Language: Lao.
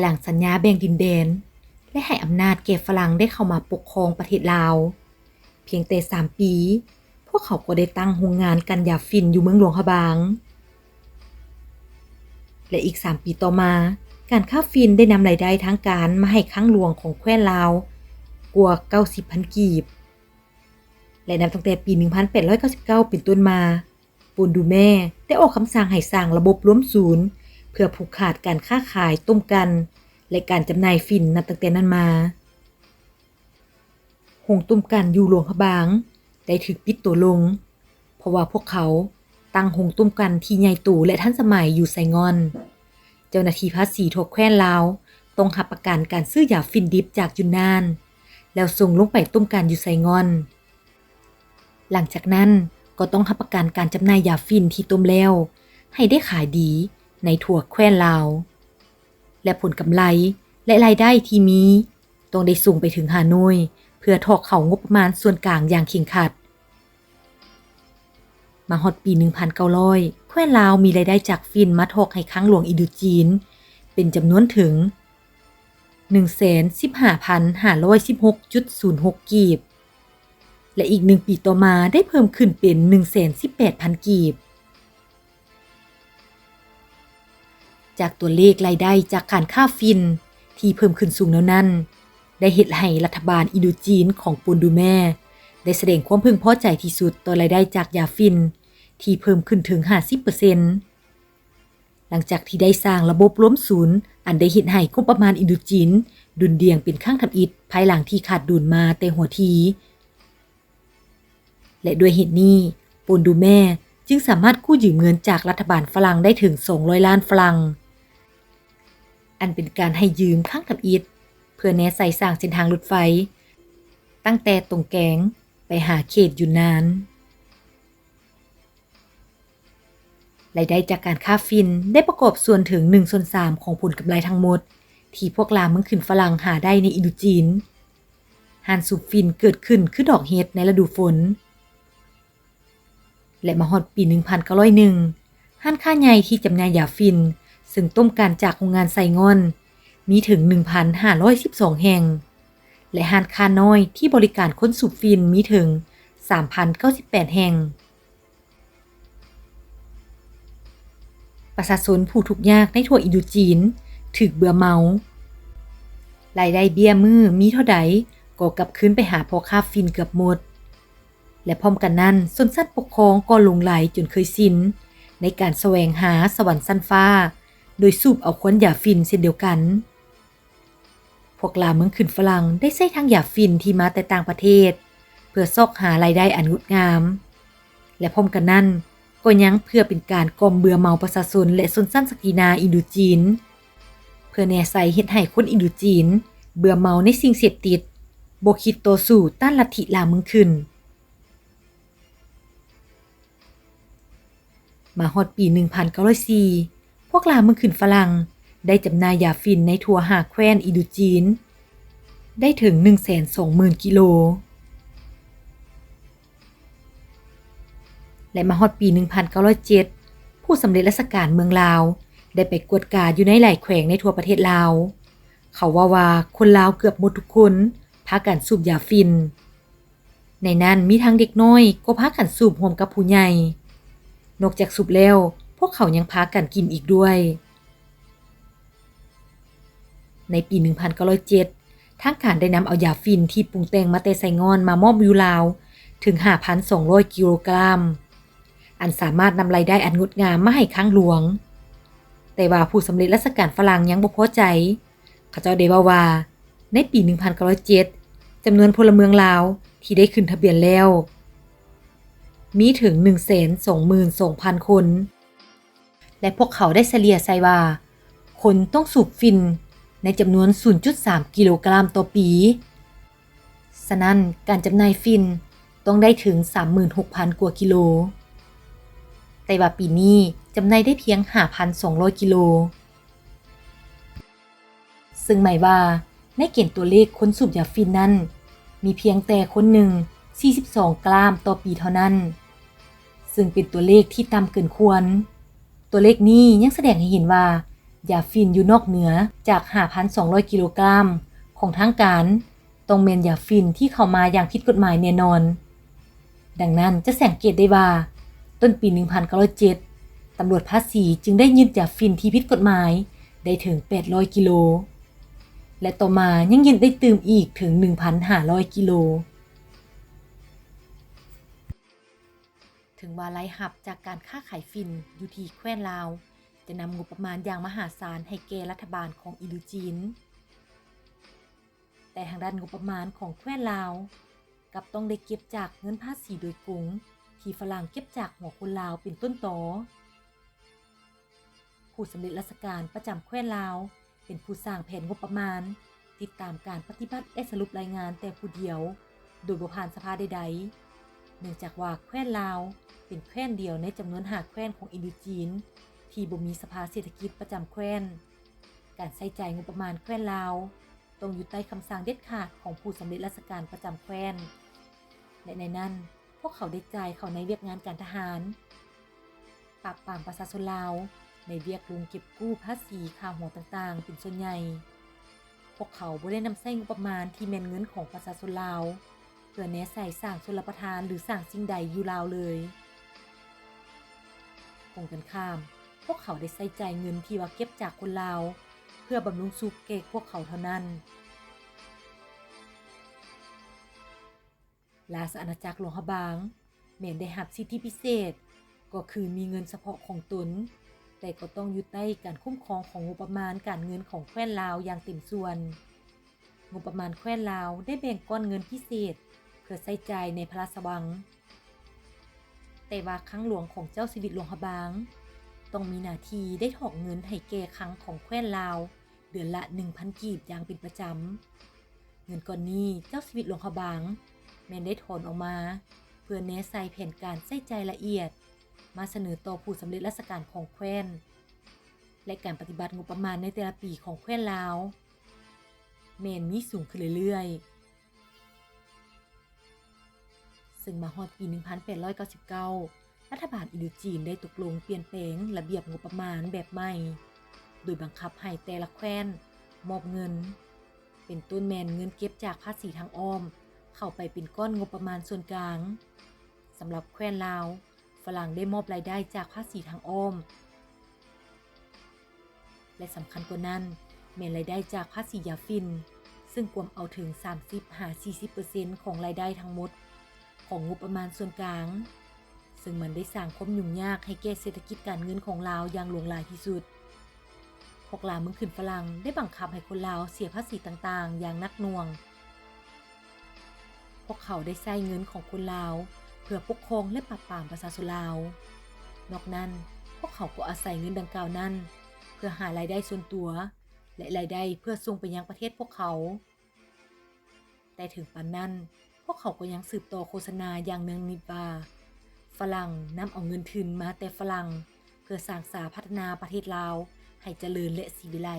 ຫຼັງສັນຍາແບ່ງດິນແດນ ແລະ ໃຫ້ອຳນາດແກ່ຝຣັ່ງໄດ້ເຂົ້າມາປົກຄອງປະເທດລາວ ພຽງແຕ່ສາມປີ, ພວກເຂົາກໍໄດ້ຕັ້ງໂຮງງານກັ່ນຢາຝິ່ນຢູ່ເມືອງຫຼວງພະບາງ ແລະ ອີກສາມປີຕໍ່ມາ, ການຄ້າຝິ່ນໄດ້ນຳລາຍໄດ້ທາງການມາໃຫ້ຄັງຫຼວງຂອງແຄວ້ນລາວກວ່າເກົ້າສິບພັນກີບ ແລະ ນັບຕັ້ງແຕ່ປີໜຶ່ງພັນແປດຮ້ອຍເກົ້າສິບເກົ້າເປັນຕົ້ນມາ, ປົນດູແມໄດ້ອອກຄຳສັ່ງໃຫ້ສ້າງລະບົບລວມສູນ ເພື່ອຜູກຂາດການຄ້າຂາຍຕົ້ມກັ່ນ ແລະ ການຈຳໜ່າຍຝິ່ນນັບຕັ້ງແຕ່ນັ້ນມາ. ໂຮງຕົ້ມກັ່ນຢູ່ຫຼວງພະບາງໄດ້ຖືກປິດໂຕລົງ, ເພາະວ່າພວກເຂົາຕັ້ງໂຮງຕົ້ມກັ່ນທີ່ໃຫຍ່ໂຕ ແລະ ທັນສະໄໝຢູ່ໄຊງ່ອນ. ເຈົ້າໜ້າທີ່ພາສີທົ່ວແຄວ້ນລາວຕ້ອງຮັບປະກັນການຊື້ຢາຝິ່ນດິບຈາກຢູນນານ ແລ້ວສົ່ງລົງໄປຕົ້ມກັ່ນຢູ່ໄຊງ່ອນ. ຫຼັງຈາກນັ້ນກໍຕ້ອງຮັບປະກັນການຈຳໜ່າຍຢາຝິ່ນທີ່ຕົ້ມແລ້ວໃຫ້ໄດ້ຂາຍດີໃນທົ່ວແຄວ້ນລາວ ແລະ ຜົນກຳໄລ ແລະ ລາຍໄດ້ທີ່ມີ ຕ້ອງໄດ້ສົ່ງໄປເຖິງຮ່າໂນ້ຍ ເພື່ອຖອກເຂົ້າງົບປະມານສ່ວນກາງຢ່າງເຄັ່ງຄັດ. ມາຮອດປີໜຶ່ງພັນເກົ້າຮ້ອຍ ແຄວ້ນລາວມີລາຍໄດ້ຈາກຝິ່ນມາຖອກໃຫ້ຄັງຫຼວງອິນໂດຈີນ ເປັນຈຳນວນເຖິງໜຶ່ງແສນສິບຫ້າພັນຫ້າຮ້ອຍສິບຫົກຈຸດສູນຫົກກີບ ແລະ ອີກໜຶ່ງປີຕໍ່ມາໄດ້ເພີ່ມຂຶ້ນເປັນໜຶ່ງແສນສິບແປດພັນກີບ. ຈາກຕົວເລກລາຍໄດ້ຈາກການຄ້າຝິ່ນທີ່ເພີ່ມຂຶ້ນສູງແນວນັ້ນ ໄດ້ເຮັດໃຫ້ລັດຖະບານອິນໂດຈີນຂອງປົນດູແມໄດ້ສະແດງຄວາມເພິ່ງພໍໃຈທີ່ສຸດຕໍ່ລາຍໄດ້ຈາກຢາຝິ່ນທີ່ເພີ່ມຂຶ້ນເຖິງຫ້າສິບເປີເຊັນ ຫຼັງຈາກທີ່ໄດ້ສ້າງລະບົບລວມສູນ ອັນໄດ້ເຮັດໃຫ້ງົບປະມານອິນໂດຈີນດຸ່ນດ່ຽງເປັນຄັ້ງທຳອິດ ພາຍຫຼັງທີ່ຂາດດຸນມາແຕ່ຫົວທີ ແລະ ດ້ວຍເຫດນີ້ ປົນດູແມຈຶ່ງສາມາດກູ້ຢືມເງິນຈາກລັດຖະບານຝຣັ່ງໄດ້ເຖິງສອງຮ້ອຍລ້ານຝຣັ່ງ ອັນເປັນການໃຫ້ຢືມຄັ້ງທຳອິດ ເພື່ອແນໃສ່ສ້າງເສັ້ນທາງລົດໄຟ ຕັ້ງແຕ່ຕົງແກງໄປຫາເຂດຢູນນານ. ລາຍໄດ້ຈາກການຄ້າຝິ່ນໄດ້ປະກອບສ່ວນເຖິງໜຶ່ງສ່ວນສາມຂອງຜົນກຳໄລທັງໝົດ ທີ່ພວກລ່າເມືອງຂຶ້ນຝຣັ່ງຫາໄດ້ໃນອິນໂດຈີນ. ຮ້ານສູບຝິ່ນເກີດຂຶ້ນຄືດອກເຫັດໃນລະດູຝົນ ແລະ ມາຮອດປີໜຶ່ງພັນເກົ້າຮ້ອຍໜຶ່ງ ຮ້ານຄ້າໃຫຍ່ທີ່ຈຳໜ່າຍຢາຝິ່ນ ເຊິ່ງຕົ້ມກັ່ນຈາກໂຮງງານໄຊງ່ອນ ມີເຖິງໜຶ່ງພັນຫ້າຮ້ອຍສິບສອງແຫ່ງ ແລະ ຮ້ານຄ້ານ້ອຍທີ່ບໍລິການຄົນສູບຝິ່ນມີເຖິງສາມພັນເກົ້າສິບແປດແຫ່ງ. ປະຊາຊົນຜູ້ທຸກຍາກໃນທົ່ວອິນໂດຈີນຖືກເບື່ອເມົາ. ລາຍໄດ້ເບ້ຍມື້ມີເທົ່າໃດກໍກັບຄືນໄປຫາພໍ່ຄ້າຝິ່ນເກືອບໝົດ ແລະ ພ້ອມກັນນັ້ນ ຊົນຊັ້ນປົກຄອງກໍຫຼົງໄຫຼຈົນເຄີຍຊິນໃນການສະແຫວງຫາສະຫວັນຊັ້ນຟ້າ ໂດຍສູບເອົາຄວັນຢາຝິ່ນເຊັ່ນດຽວກັນ. ພວກລ່າເມືອງຂຶ້ນຝຣັ່ງໄດ້ໃຊ້ທັງຢາຝິ່ນທີ່ມາແຕ່ຕ່າງປະເທດ ເພື່ອຊອກຫາລາຍໄດ້ອັນງົດງາມ ແລະ ພ້ອມກັນນັ້ນກໍຍັງເພື່ອເປັນການກ່ອມເບື່ອເມົາປະຊາຊົນ ແລະ ຊົນຊັ້ນສັກດິນາອິນໂດຈີນ ເພື່ອແນໃສ່ເຮັດໃຫ້ຄົນອິນໂດຈີນເບື່ອເມົາໃນສິ່ງເສບຕິດ, ບໍ່ຄິດຕໍ່ສູ້ຕ້ານລັດທິລ່າເມືອງຂຶ້ນ. ມາຮອດປີໜຶ່ງພັນເກົ້າຮ້ອຍສີ່ ພວກລ່າເມືອງຂຶ້ນຝຣັ່ງໄດ້ຈຳໜ່າຍຢາຝິ່ນໃນທົ່ວຫ້າແຄວ້ນອິນໂດຈີນໄດ້ເຖິງໜຶ່ງແສນສອງໝື່ນກິໂລ ແລະ ມາຮອດປີໜຶ່ງພັນເກົ້າຮ້ອຍເຈັດ ຜູ້ສຳເລັດລາຊະການເມືອງລາວໄດ້ໄປກວດກາຢູ່ໃນຫຼາຍແຂວງໃນທົ່ວປະເທດລາວ. ເຂົາເວົ້າວ່າຄົນລາວເກືອບໝົດທຸກຄົນພາກັນສູບຢາຝິ່ນ. ໃນນັ້ນມີທັງເດັກນ້ອຍກໍພາກັນສູບຮ່ວມກັບຜູ້ໃຫຍ່. ນອກຈາກສູບແລ້ວ, ພວກເຂົາຍັງພາກັນກິນອີກດ້ວຍ. ໃນປີໜຶ່ງພັນເກົ້າຮ້ອຍເຈັດ ທາງການໄດ້ນຳເອົາຢາຝິ່ນທີ່ປຸງແຕ່ງມາແຕ່ໄຊງ່ອນມາມອບຢູ່ລາວເຖິງຫ້າພັນສອງຮ້ອຍກິໂລກຣາມ, ອັນສາມາດນຳລາຍໄດ້ອັນງົດງາມມາໃຫ້ຄັງຫຼວງ. ແຕ່ວ່າຜູ້ສຳເລັດລາຊະການຝຣັ່ງຍັງບໍ່ພໍໃຈ. ເຂົາເຈົ້າໄດ້ເວົ້າວ່າ ໃນປີໜຶ່ງພັນເກົ້າຮ້ອຍເຈັດ ຈຳນວນພົນລະເມືອງລາວທີ່ໄດ້ຂຶ້ນທະບຽນແລ້ວ ມີເຖິງໜຶ່ງແສນສອງໝື່ນສອງພັນຄົນ ແລະ ພວກເຂົາໄດ້ສະເລ່ຍໃສ່ວ່າ ຄົນຕ້ອງສູບຝິ່ນໃນຈຳນວນສູນຈຸດສາມກິໂລກຣາມຕໍ່ປີ. ສະນັ້ນ, ການຈຳໜ່າຍຝິ່ນຕ້ອງໄດ້ເຖິງສາມໝື່ນຫົກພັນກວ່າກິໂລ, ແຕ່ວ່າປີນີ້ຈຳໜ່າຍໄດ້ພຽງຫ້າພັນສອງຮ້ອຍກິໂລ. ເຊິ່ງໝາຍວ່າໃນເກນຕົວເລກຄົນສູບຢາຝິ່ນນັ້ນ ມີພຽງແຕ່ຄົນໜຶ່ງສີ່ສິບສອງກຣາມຕໍ່ປີເທົ່ານັ້ນ, ເຊິ່ງເປັນຕົວເລກທີ່ຕ່ຳເກີນຄວນ. ຕົວເລກນີ້ຍັງສະແດງໃຫ້ເຫັນວ່າ ຢາຝິ່ນຢູ່ນອກເໜືອຈາກ ຫ້າພັນສອງຮ້ອຍ ກິໂລກຣາມຂອງທາງການ ຕ້ອງແມ່ນຢາຝິ່ນທີ່ເຂົ້າມາຢ່າງຜິດກົດໝາຍແນ່ນອນ. ດັ່ງນັ້ນຈະສັງເກດໄດ້ວ່າ ຕົ້ນປີ ໜຶ່ງພັນເກົ້າຮ້ອຍເຈັດ ຕຳຫຼວດພາສີຈຶ່ງໄດ້ຍຶດຢາຝິ່ນທີ່ຜິດກົດໝາຍໄດ້ເຖິງ ແປດຮ້ອຍ ກິໂລ ແລະ ຕໍ່ມາຍັງຍຶດໄດ້ຕື່ມອີກເຖິງ ໜຶ່ງພັນຫ້າຮ້ອຍ ກິໂລ. ເຖິງວ່າລາຍຮັບຈາກການຄ້າຂາຍຝິ່ນຢູ່ທີ່ແຂວນລາວ ຈະນຳງົບປະມານຢ່າງມະຫາສານໃຫ້ແກ່ລັດຖະບານຂອງອິນໂດຈີນ, ແຕ່ທາງດ້ານງົບປະມານຂອງແຂວນລາວ ກັບຕ້ອງໄດ້ເກັບຈາກເງິນພາສີໂດຍກົງທີ່ຝຣັ່ງເກັບຈາກຫົວຄົນລາວເປັນຕົ້ນຕໍ. ຜູ້ສຳເລັດລາຊະການປະຈຳແຂວນລາວ ເປັນຜູ້ສ້າງແຜນງົບປະມານ, ຕິດຕາມການປະຕິບັດ ແລະ ສະຫຼຸບລາຍງານແຕ່ຜູ້ດຽວ ໂດຍບໍ່ຜ່ານສະພາໃດໆ, ເນື່ອງຈາກວ່າແຂວນລາວເປັນແຂວນດຽວໃນຈຳນວນຫ້າແຂວນຂອງອິນໂດຈີນ ທີ່ບໍ່ມີສະພາເສດຖະກິດປະຈຳແຂວນ. ການໃຊ້ຈ່າຍງົບປະມານແຂວນລາວ ຕ້ອງຢູ່ໃຕ້ຄຳສັ່ງເດັດຂາດຂອງຜູ້ສຳເລັດລາຊະການປະຈຳແຂວນ ແລະ ໃນນັ້ນ ພວກເຂົາໄດ້ຈ່າຍເຂົ້າໃນວຽກງານການທະຫານ, ປາບປາມປະຊາຊົນລາວ ໃນວຽກລົງເກັບກູ້ພາສີຄ່າຫົວຕ່າງໆເປັນສ່ວນໃຫຍ່. ພວກເຂົາບໍ່ໄດ້ນຳໃຊ້ງົບປະມານທີ່ແມ່ນເງິນຂອງປະຊາຊົນລາວ ເພື່ອແນໃສ່ສ້າງຊົນລະປະທານ ຫຼື ສ້າງສິ່ງໃດຢູ່ລາວເລີຍ. ກົງກັນຂ້າມ, ພວກເຂົາໄດ້ໃຊ້ຈ່າຍເງິນທີ່ວ່າເກັບຈາກຄົນລາວ ເພື່ອບຳລຸງສຸກແກ່ພວກເຂົາເທົ່ານັ້ນ. ລາຊະອານາຈັກຫຼວງພະບາງ ແມ່ນໄດ້ຮັບສິດທິພິເສດ ກໍຄືມີເງິນສະເພາະຂອງຕົນ, ແຕ່ກໍຕ້ອງຢູ່ໃຕ້ການຄຸ້ມຄອງຂອງງົບປະມານການເງິນຂອງແຂວນລາວຢ່າງເຕັມສ່ວນ. ງົບປະມານແຂວນລາວໄດ້ແບ່ງກ້ອນເງິນພິເສດເພື່ອໃຊ້ຈ່າຍໃນພະລາຊະວັງ, ແຕ່ວ່າຄັງຫຼວງຂອງເຈົ້າຊີວິດຫຼວງພະບາງ ຕ້ອງມີໜ້າທີ່ໄດ້ຖອກເງິນໃຫ້ແກ່ຄັງຂອງແຂວນລາວ ເດືອນລະໜຶ່ງພັນກີບຢ່າງເປັນປະຈຳ. ເງິນກ້ອນນີ້ເຈົ້າຊີວິດຫຼວງພະບາງ ແມ່ນໄດ້ຖອນອອກມາ ເພື່ອແນໃສ່ແຜນການໃຊ້ຈ່າຍລະອຽດ ມາສະເໜີຕໍ່ຜູ້ສຳເລັດລາຊະການຂອງແຂວນ ແລະ ການປະຕິບັດງົບປະມານໃນແຕ່ລະປີຂອງແຂວນລາວ ແມ່ນມີສູງຂຶ້ນເລື້ອຍໆ. ເຊິ່ງມາຮອດປີໜຶ່ງພັນແປດຮ້ອຍເກົ້າສິບເກົ້າ ລັດຖະບານອິນໂດຈີນໄດ້ຕົກລົງປ່ຽນແປງລະບຽບງົບປະມານແບບໃໝ່, ໂດຍບັງຄັບໃຫ້ແຕ່ລະແຂວນມອບເງິນ ເປັນຕົ້ນແມ່ນເງິນເກັບຈາກພາສີທາງອ້ອມ ເຂົ້າໄປເປັນກ້ອນງົບປະມານສ່ວນກາງ. ສຳລັບແຂວນລາວ, ຝຣັ່ງໄດ້ມອບລາຍໄດ້ຈາກພາສີທາງອ້ອມ ແລະ ສຳຄັນກວ່ານັ້ນ ແມ່ນລາຍໄດ້ຈາກພາສີຢາຝິ່ນ ເຊິ່ງກວມເອົາເຖິງສາມສິບຫາສີ່ສິບເປີເຊັນຂອງລາຍໄດ້ທັງໝົດຂອງງົບປະມານສ່ວນກາງ, ເຊິ່ງມັນໄດ້ສ້າງຄວາມຫຍຸ້ງຍາກໃຫ້ແກ່ເສດຖະກິດການເງິນຂອງລາວຢ່າງຫຼວງຫຼາຍທີ່ສຸດ. ພວກລ່າເມືອງຂຶ້ນຝຣັ່ງໄດ້ບັງຄັບໃຫ້ຄົນລາວເສຍພາສີຕ່າງໆຢ່າງໜັກໜ່ວງ. ພວກເຂົາໄດ້ໃຊ້ເງິນຂອງຄົນລາວເພື່ອປົກຄອງ ແລະ ປາບປາມປະຊາຊົນລາວ. ນອກນັ້ນ, ພວກເຂົາກໍອາໄສເງິນດັ່ງກ່າວນັ້ນ ເພື່ອຫາລາຍໄດ້ສ່ວນຕົວ ແລະ ລາຍໄດ້ເພື່ອສົ່ງໄປຍັງປະເທດພວກເຂົາ. ແຕ່ເຖິງປານນັ້ນ, ພວກເຂົາກໍຍັງສືບຕໍ່ໂຄສະນາຢ່າງເນືອງນິດວ່າ ຝຣັ່ງນຳເອົາເງິນທຶນມາແຕ່ຝຣັ່ງ ເພື່ອສ້າງສາພັດທະນາປະເທດລາວໃຫ້ຈະເລີນ ແລະ ສີວິໄລ.